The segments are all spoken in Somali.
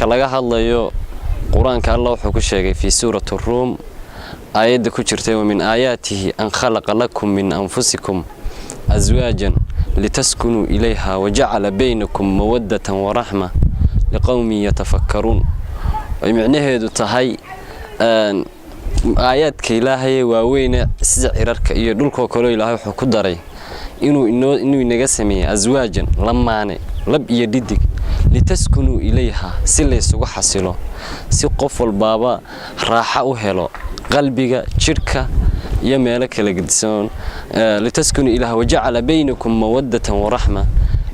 Marka laga hadlayo Qur-aanka, Alla wuxuu ku sheegay في سورة الروم aayadda ku jirtay: ومن آياته أن خلق لكم من أنفسكم أزواجا لتسكنوا إليها وجعل بينكم مودة ورحمة لقوم يتفكرون. Ay micnaheedu tahay aayaadka Ilaahay waaweyne sida cirarka iyo dhulkoo kaleo, Ilaahay wuxuu ku daray inuu inaga sameeyey أزواجا, lamaane lab iyo dhidig, لتسكنوا إليها, si laysugu xasilo, si qof walbaaba raaxo u helo qalbiga, jidhka iyo meelo kala gedisoon. لتسكنوا إليها وجعل بينكم مودة ورحمة,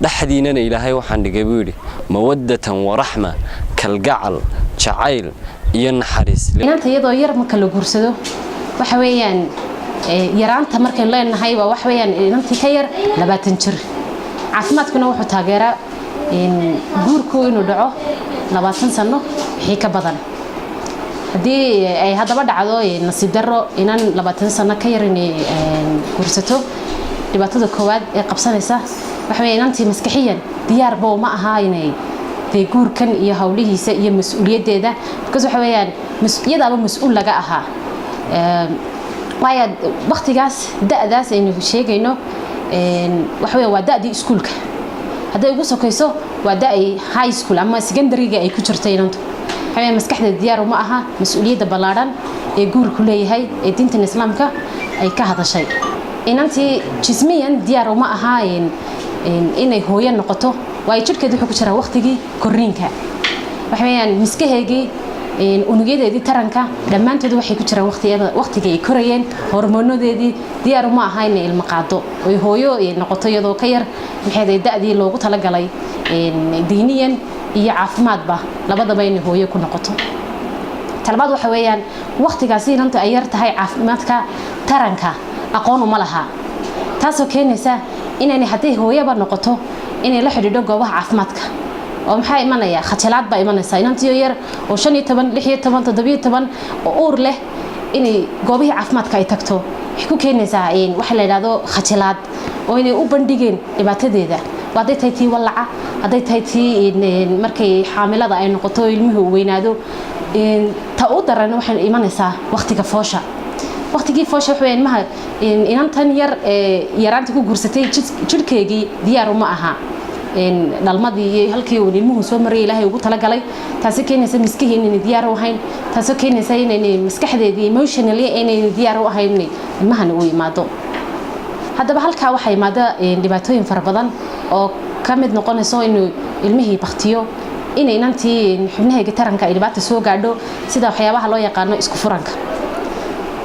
dhexdiinana Ilaahay waxaan dhigay, buu yidhi, مودة ورحمة, kalgacal, jacayl iyo naxariis. Inanta iyadoo yar marka la guursado, waxa weeyaan yaraanta markaynu leenahay waa waxa weeyaan inantii ka yar 20 jir. Caafimaadkuna wuxuu taageeraa guurku inuu dhaco 20 sano wixii ka badan. Haddii ay haddaba dhacdo, nasiib darro, inan 20 sano ka yar inay guursato, dhibaatada koowaad ee qabsanaysa waxa weeye inantii maskaxiyan diyaarba uma aha inay dee guurkan iyo howlihiisa iyo mas-uuliyaddeeda, because waxa weeyaan iyadaaba mas-uul laga ahaa. Waayo waktigaas, da'daas aynu sheegayno, waxa weya waa da'dii iskuulka. Hadday ugu sokayso, waa da' ay high school ama secondaryga ay ku jirto inantu. Waxa weya maskaxdeeda diyaar uma aha mas-uuliyadda ballaadhan ee guurku leeyahay ee diintan Islaamka ay ka hadashay. Inantii jismiyan diyaar uma aha inay hooyo noqoto, waayo jidhkeed wuxuu ku jiraa waqtigii korriinka. Waxa weeyaan miskaheegii, unugyadeedii taranka, dhammaantood waxay ku jiraan waqtigii ay korayeen. Hormoonadeedii diyaar uma aha inay ilmo qaado oy hooyo noqoto iyadoo ka yar maxay da'dii loogu talagalay diiniyan iyo caafimaadba labadaba inay hooyo ku noqoto. Talabaad waxa weeyaan waqtigaasi inanta ay yar tahay, caafimaadka taranka aqoon uma laha, taasoo keenaysa inaanay hadday hooyaba noqoto inay la xidhiidho goobaha caafimaadka. Oo maxaa imanaya? Khajalaad baa imanaysa. Inantiyo yar oo 15, 16, 17 oo uur leh inay goobihii caafimaadka ay tagto waxay ku keenaysaa waxa la yidhahdo khajilaad, oo inay u bandhigeen dhibaatadeeda. Waa hadday tahay tii wallaca, hadday tahay tii markay xaamilada ay noqoto, ilmuhu uu weynaado. Ta u daran waxay imanaysaa waqtiga foosha. Waqtigii foosha waxa ilmaha inantan yar ee yaraanta ku guursatay jidhkeegii diyaar uma aha dhalmadii iyo halkii uu ilmuhu soo marayay Ilaahay ugu talagalay. Taasi keenaysa miskihii inaynay diyaar u ahayn, taasoo keenaysa inaynay maskaxdeedii emotionally inaynay diyaar u ahayn inay ilmahani uu yimaado. Haddaba halkaa waxaa yimaada dhibaatooyin fara badan oo ka mid noqonayso inuu ilmihii baktiyo, inay inantii xubnaheega taranka ay dhibaata soo gaadho, sida waxyaabaha loo yaqaano isku furanka.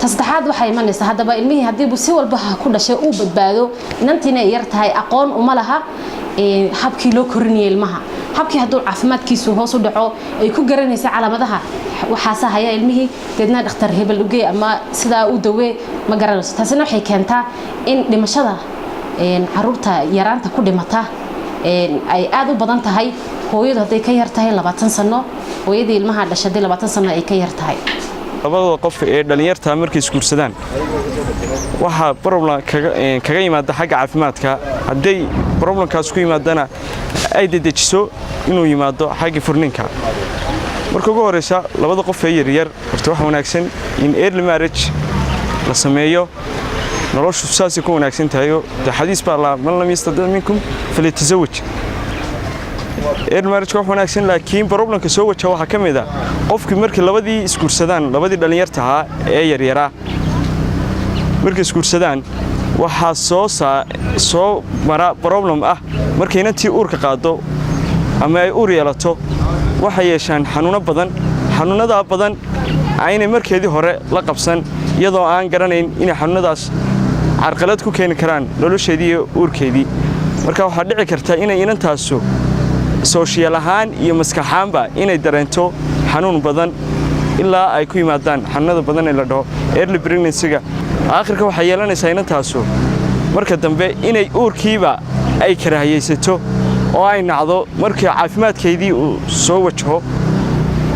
Ta saddexaad waxaa imanaysa haddaba ilmihii haddiibu si walba ku dhashay uu badbaado, inantiina ay yar tahay, aqoon uma laha habkii loo korinayay ilmaha, habkii hadduu caafimaadkiisu hoos u dhaco ay ku garanaysa calaamadaha waxaase haya ilmihii, deedna dhakhtar hebel ugee ama sidaa u dawee ma garanayso. Taasina waxay keentaa in dhimashada caruurta yaraanta ku dhimata ay aada u badan tahay hooyadu hadday ka yar tahay 20 sano, hooyadii ilmaha dhashay hadday 20 sano ay ka yar tahay. Labada qof ee dhallinyarta markay isguursadaan waxaa problem kaga yimaada xagga caafimaadka. Hadday problemkaas ku yimaadana, ay dedejiso inuu yimaado xagga furninka. Marka ugu horeysa, labada qof ee yaryar horta waxa wanaagsan in early marriage la sameeyo. Noloshu saasay ku wanaagsan tahayo. Dee xadiis baa la من لم يستطع منكم فليتزوج. Early marriage wax wanaagsan, laakiin problemka soo wajaha waxaa ka mid ah qofkii markii labadii isguursadaan, labadii dhallinyarta ahaa ee yaryaraa markay isguursadaan, waxaa soo mara problem ah markay inantii uurka qaado ama ay uur yeelato, waxay yeeshaan xanuuno badan. Xanuunadaa badan aynay markeedii hore la qabsan, iyadoo aan garanayn inay xanuunadaas carqalad ku keeni karaan nolosheedii iyo uurkeedii. Marka waxaa dhici karta inay inantaasu social ahaan iyo maskaxaanba inay dareento xanuun badan ilaa ay ku yimaadaan xanuunada badan ee la dhaho early pregnancy-ga. Aakhirka waxay yeelanaysaa inantaasu marka dambe inay uurkiiba ay karaahiyeysato oo ay nacdo markii caafimaadkeydii uu soo wajaho,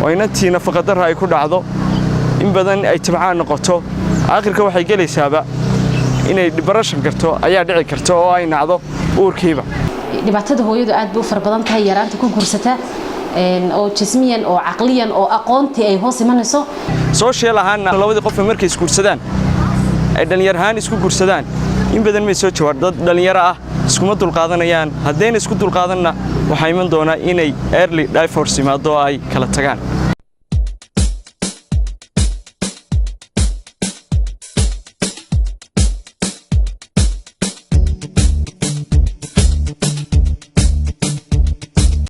oo inantii nafaqadarra ay ku dhacdo, in badan ay tabcaan noqoto. Aakhirka waxay gelaysaaba inay depression karto ayaa dhici karta oo ay nacdo uurkiiba. Dhibaatada hooyadu aad bay u fara badan tahay yaraanta ku guursata. Oo jismiyan oo caqliyan oo aqoontii ay hoos imanayso. Social ahaanna, labadii qof markay isguursadaan, ay dhallinyar ahaan isku guursadaan, in badan may soo jawaar. Dad dhallinyaro ah iskuma dulqaadanayaan. Haddayna isku dulqaadanna, waxaa iman doonaa inay early divorce imaado oo ay kala tagaan.